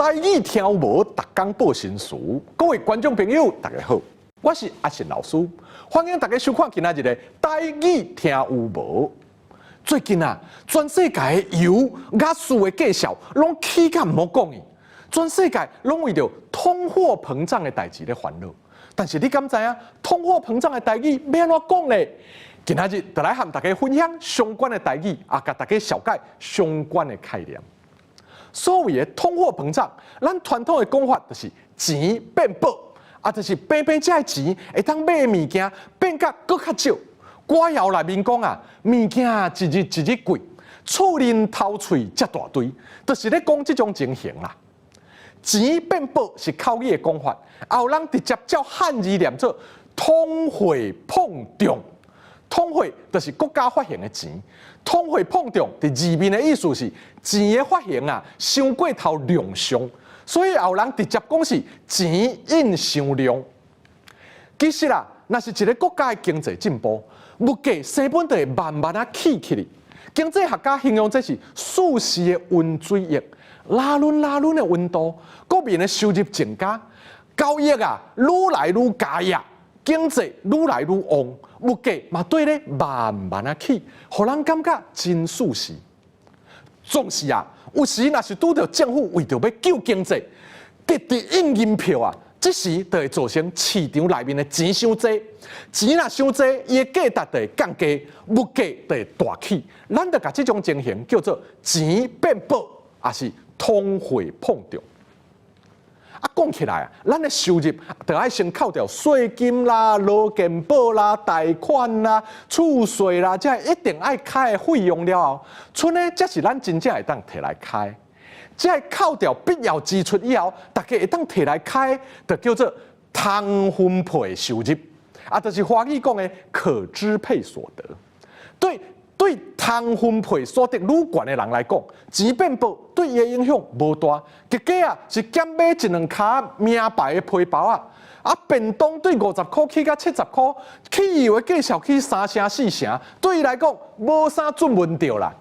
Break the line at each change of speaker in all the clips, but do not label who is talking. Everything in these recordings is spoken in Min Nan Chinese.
台語聽有無？逐工報新詞，各位觀眾朋友，大家好，我是阿信老師，歡迎大家收看今仔日的台語聽有無。最近啊，全世界的油、佮澇的價數攏起甲毋好講伊，全世界攏為著通貨膨脹的代誌咧煩惱。但是你敢知影，通貨膨脹的台語欲按怎講咧？今仔日就來和大家分享相關的台語，啊，共大家紹介相關的概念。所謂的通貨膨脹，咱傳統的講法就是錢變薄，啊，就是平平這的錢會當買的物件變甲閣較少。歌謠內面講啊，物件一日一日貴，厝恁頭喙遮大堆，就是咧講這種情形啦。錢變薄是口語的講法，也有人直接照漢字念做通貨膨脹。通貨就是國家發行的錢，通貨膨脹佇字面的意思是錢的發行啊，傷過頭量上，所以也有人直接講是錢印傷量。其實啦，若是一个國家的經濟進步，物價基本就會慢慢仔起起來。經濟學家形容這是舒適的溫水液，拉攏拉攏的溫度，國民的收入增加，交易啊愈來愈加熱，經濟愈來愈旺，物價嘛綴咧慢慢仔起，予人感覺真舒適。總是啊，有時若是拄著政府為著欲救經濟，直直印銀票啊，這時就會造成市場內面的錢傷濟，錢若傷濟，伊的價值就會降低，物價就會大起。咱就共這種情形叫做錢變薄，抑是通貨膨脹。啊，講起來啊，咱的收入就愛先扣掉稅金啦、勞健保啦、貸款啦、厝稅啦，這一定愛開的費用了後，賰的才是咱真正會當提來開。這扣掉必要支出以後，大家會當提來開，就叫做通分配收入，啊，就是華語講的可支配所得。對通分配所得愈懸的人來講，錢變薄對伊的影響無大，結果啊是減買一兩跤名牌的皮包仔，啊便當對50箍起到70箍，汽油的價數起三成四成，對伊來講無啥準問著啦。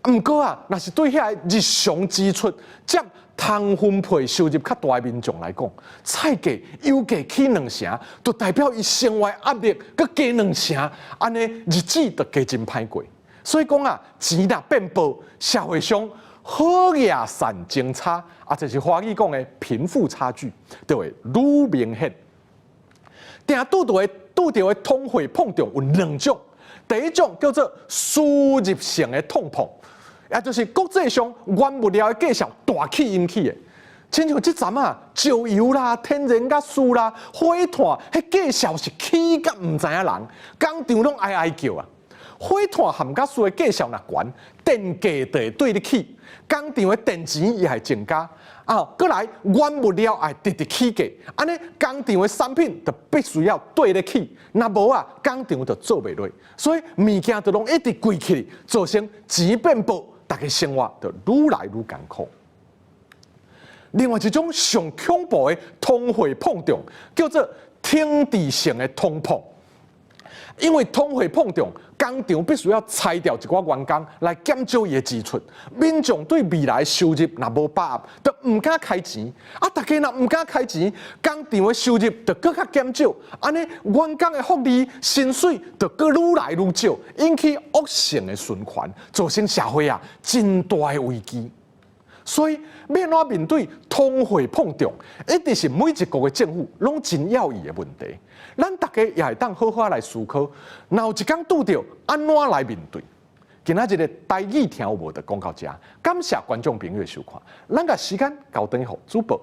毋過啊，若是對遐日常支出佔通分配收入較大的民眾來講，菜價、油價起兩成，就代表伊生活壓力閣加兩成，按呢日子就加真歹過。所以講啊，錢若變薄，社會上好額散精差，啊，就是華語講的貧富差距，就會愈明顯。定拄著的通貨膨脹有兩種，第一種叫做輸入性的通膨。也就是國際上原物料的價數大起引起的，親像這陣啊，石油啦、天然瓦斯啦、火炭，彼價數是起甲毋知影人，工廠攏哀哀叫啊。火炭和瓦斯的價數若懸，電價就會綴咧起，工廠的電錢也會增加。啊，閣來原物料會直直起價，按呢工廠的產品就必須要綴咧起，若無啊，工廠就做袂落，所以物件就攏一直貴起來，造成錢變薄，大家生活就愈來愈艱苦。另外一種上恐怖的通貨膨脹，叫做停滯性的通膨。因為通貨膨脹，工廠必須要裁掉一寡員工來減少伊的支出。民眾對未來收入若無把握，就毋敢開錢。啊，大家若毋敢開錢，工廠的收入就閣較減少。按呢，員工的福利、薪水就閣愈來愈少，引起惡性的循環，造成社會啊真大的危機。所以，欲按怎面對通貨膨脹，一直是每一國的政府攏真要意的問題。咱大家也會當好好來思考，若有一工拄著按怎來面對？今仔日的台語聽有無就講到遮，感謝觀眾朋友的收看，咱共時間交轉予主播。